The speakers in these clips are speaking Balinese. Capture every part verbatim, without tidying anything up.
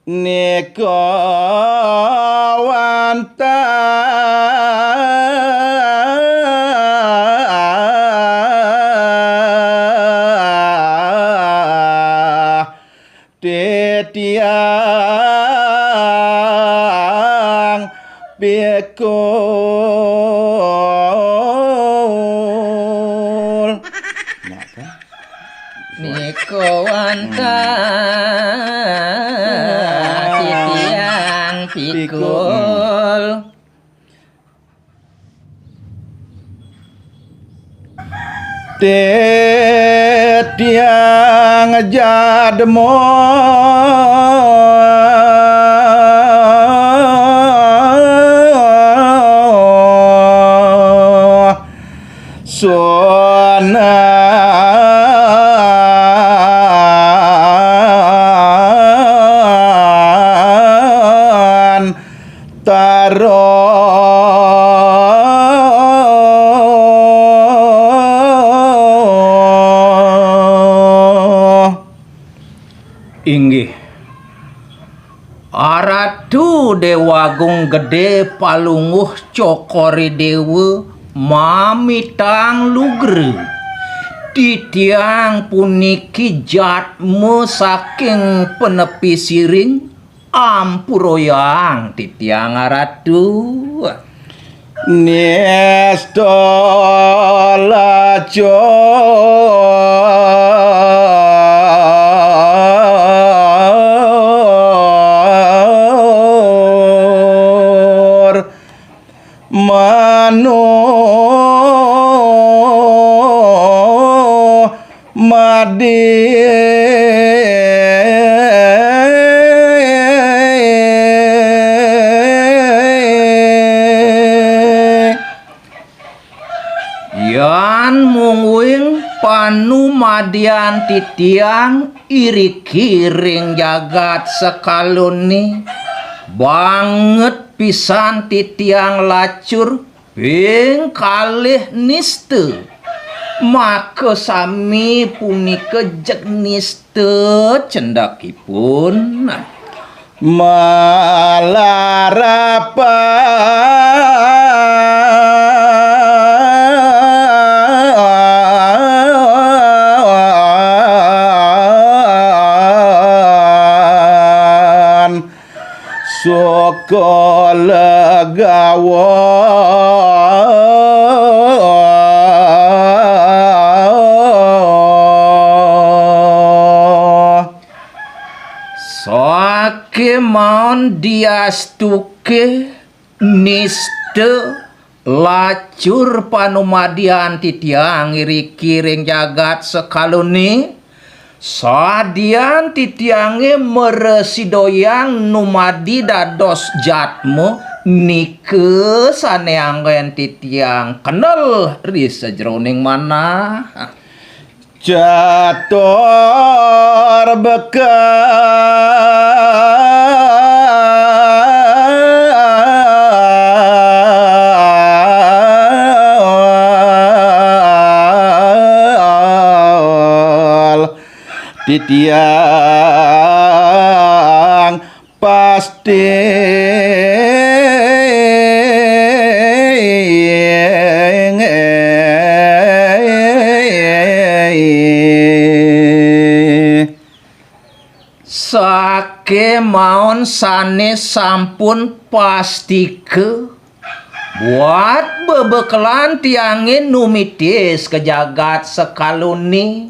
Nika wantah titiang pikul. Nika wantah titiang pikul. Titiang jadma sunantara. Inggih. Aratu Déwagung Gedé Palungguh Cokor I Déwa mamitang lugra. Titiang puniki jadma saking Penepi Siring, ampurayang titiang Aratu. Nista lacur manu madi. Yan mungguing panumadian titiang iriki ring jagat sakalané, banget pisan titiang lacur ping kalih nista. Makasami punika jeg nista cendekipun. Malarapan saka legawa. Sakémaon diastuké nista lacur panumadian titiang iriki ring jagat sakalané, sadian titiangé mrasidayang numadi dados jadma, nika sané anggén titiang kendel ri sajeroning manah. Catur bekal titiang pasti. Sakémaon sané sampun pastika, buat bebekelan tiangé numitis ka jagat sakalané,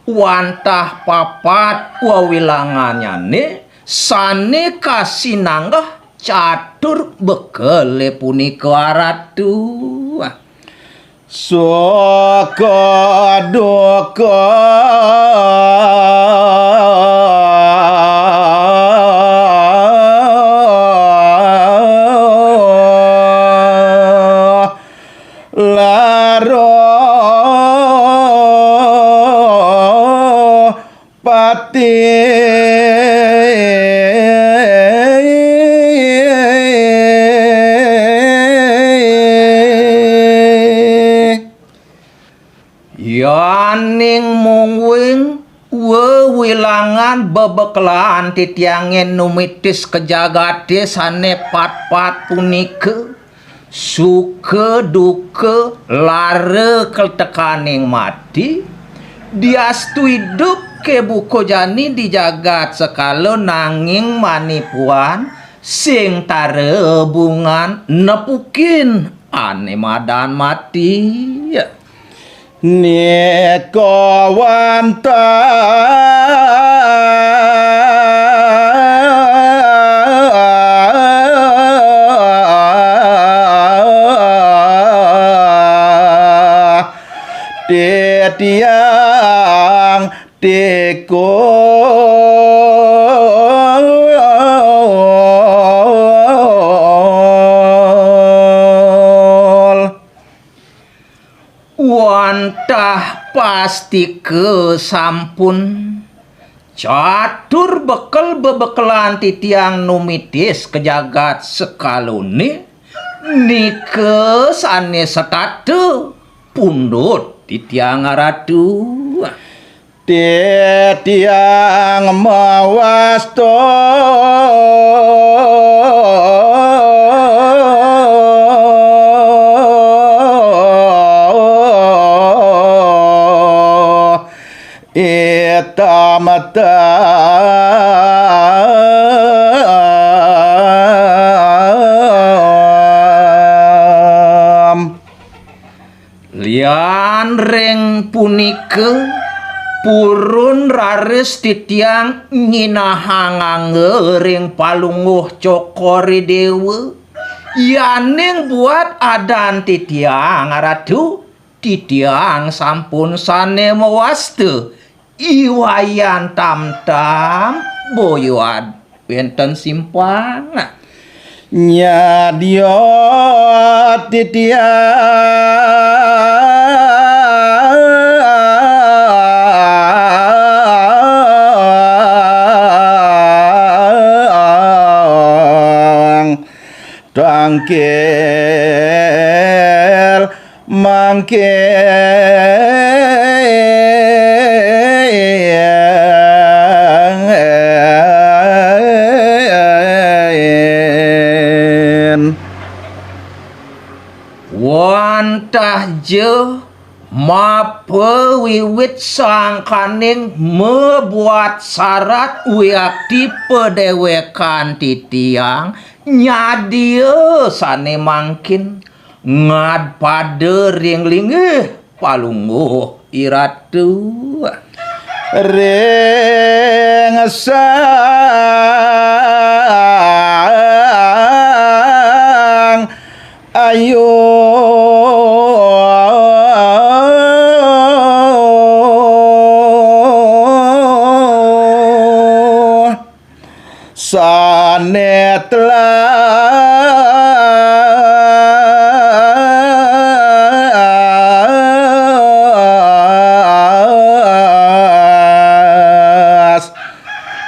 wantah papat wewilangannyané sané kasinanggeh catur bekelé punika, Aratu. Suka duka lara pati. Yaning mungguing Wewilangan bebekelan titiangé numitis ka jagaté sané patpat punika, suka duka lara ketekaning mati, diastu idup ké buka jani di jagat sekala nanging manipuan sing tara bungan nepukin ané madan mati. Nika wantah titiang tikul. Wantah pastika sampun catur bekel bebekelan titiang numitis ka jagat sekalané, nika sané setata pundut titiang Ratu. Titiang mawasta itam-tam. Lian ring punika, purun raris titiang nyinahang angga ring Palungguh Cokor I Déwa. Yaning buat adan titiang, Ratu, titiang sampun sané mawasta. I Wayan Tamtam boya wénten simpang. Nyadya titiang tangkil mangkin. Wantah ja mapawiwit sangkaning mabuat sarat wiakti padéwékan titiang nyadya sané mangkin. Ngadpada ring linggih Palungguh I Ratu. Ring Sang Ayu sané telas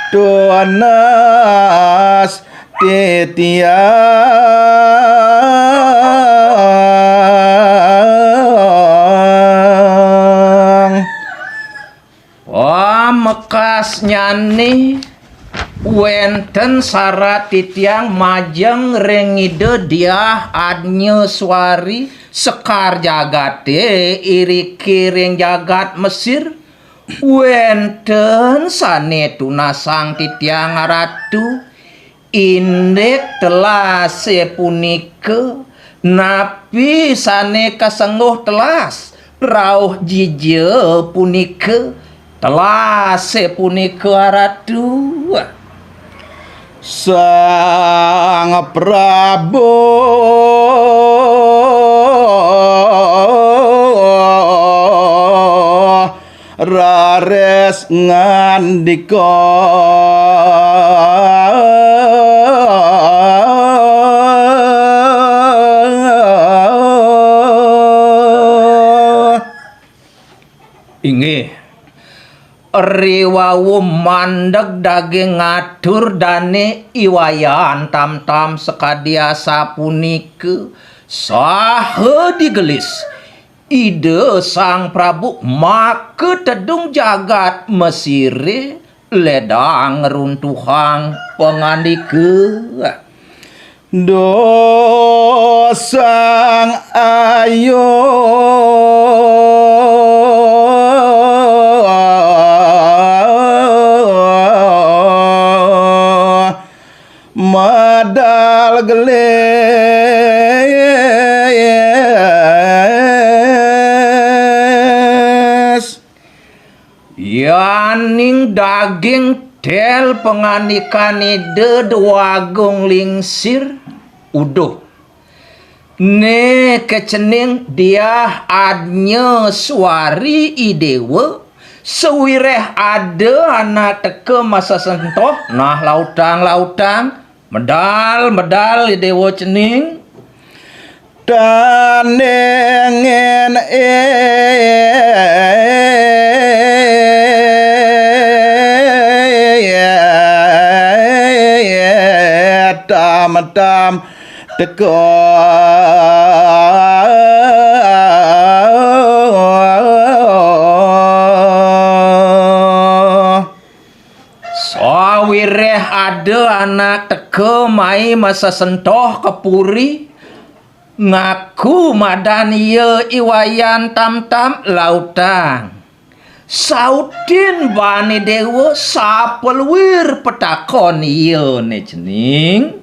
tunas titiang. Pamekasnyané wénten sarat titiang majeng ring Ida Diah Adnyaswari sekar jagaté iriki ring jagat Mesir. Wénten sané tunasang titiang Ratu. Indik telasé punika, napi sané kasengguh telas rauh jija punika, telasé punika Ratu. Sang Prabu raris ngandika. Inggih, riwau mandeg daging ngatur dané I Wayan Tamtam sakadi asapunika, saha digelis. Ida Sang Prabu maka tedung jagat Mesire ledang ngruntuhang pangandika. Duh Sang Ayu, medal gelis. Yaning daging tel pangandikan Ida Dwagung Lingsir, uduh. Né kacening Diah Adnya Suari I Déwa, sawireh ada anak teka masesentoh, nah lautang-lautang, medal-medal I Déwa cening. Tandingin eh, tam-tam teka. Sawireh ada anak teka mai masesentoh ka puri, ngaku madan iya I Wayan Tamtam lautang. Sautin bani Déwa sapaluir patakon iyané cening.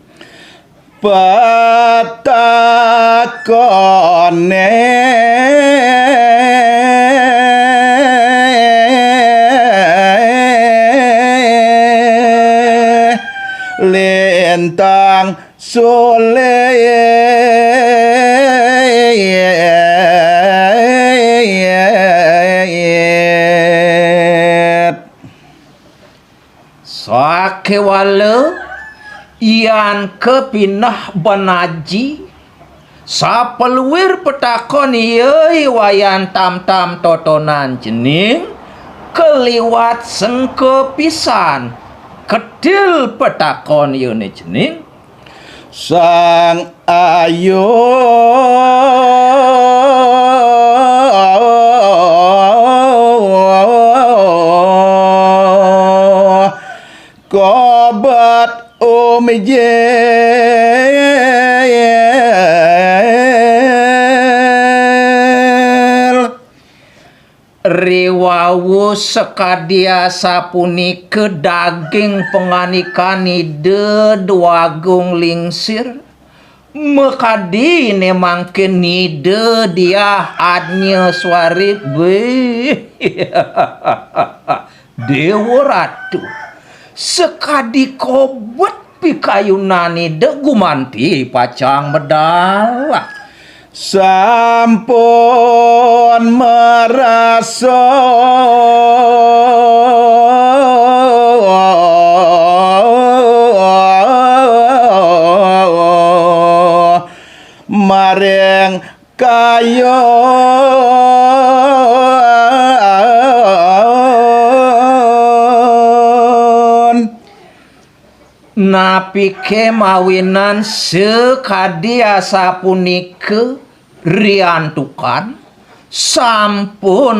Patakoné lintang sulit. Sakéwala, yan kapineh banaji, sapaluir patakon iya I Wayan Tamtam totonan cening, kaliwat sengka pisan, kedil patakon iyané cening. Sang Ayu kobet umijil. Riwau sakadi asapunika daging pangandikan Ida Dwagung Lingsir, makadi né mangkin Ida Diah Adnya Suari, béh. Déwa Ratu, sakadi kobet pikayunan Ida gumanti pacang medal. Sampun marasa maring kayun. Napiké mawinan sakadi asapunika riantukan sampun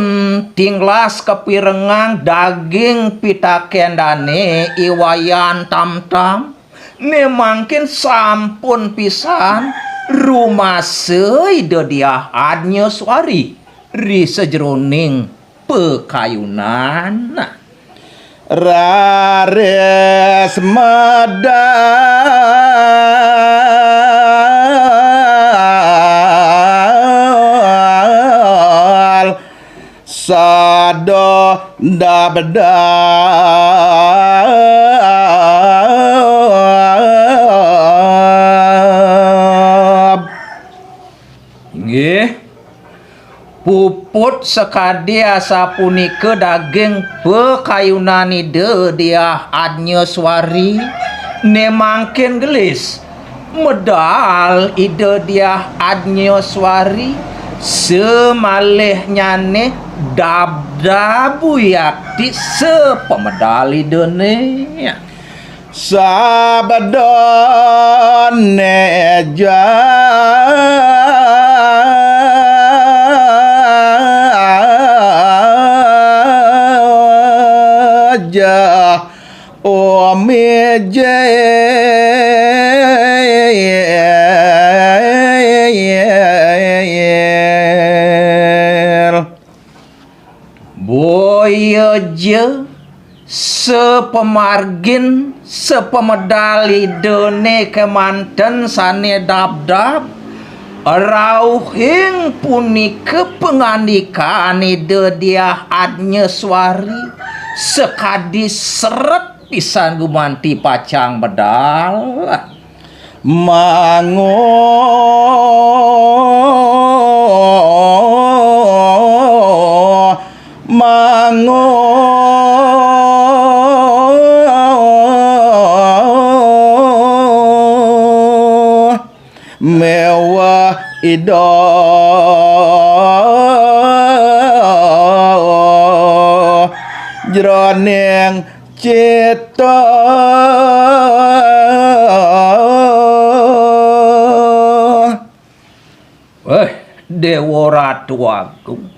tinglas kapirengang daging pitakéndané I Wayan Tamtam, né mangkin sampun pisan rumasa Ida Diah Adnya Suari ri sajeroning pakayunan. Raris medal sada dabdab. Inggih. Puput sakadi asapunika daging pakayunan Ida Diah Adnya Suari, né mangkin gelis medal Ida Diah Adnya Suari, samalihnyané dabdab wiakti sapamedal Idané. Sabdané ja Jel. Boya ja sapamargin, sapamedal Idane kemanten sane dabdab, rauhing punika pangandikan Ida Diah Adnyaswari sakadi seret pisan gumanti pacang medal. Mangu, mangu, mewah Ida jroning cita. Eh, Dewa Ratu Agung.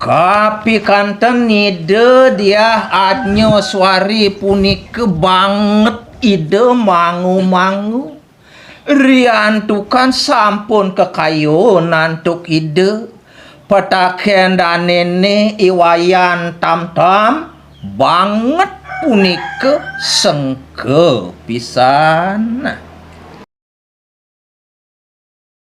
Kapikanten Ida Diah Adnyaswari punika banget Ida mangu-mangu. Riantukan sampun kakayun antuk Ida, pataken danene I Wayan Tamtam banget punika sengka pisan.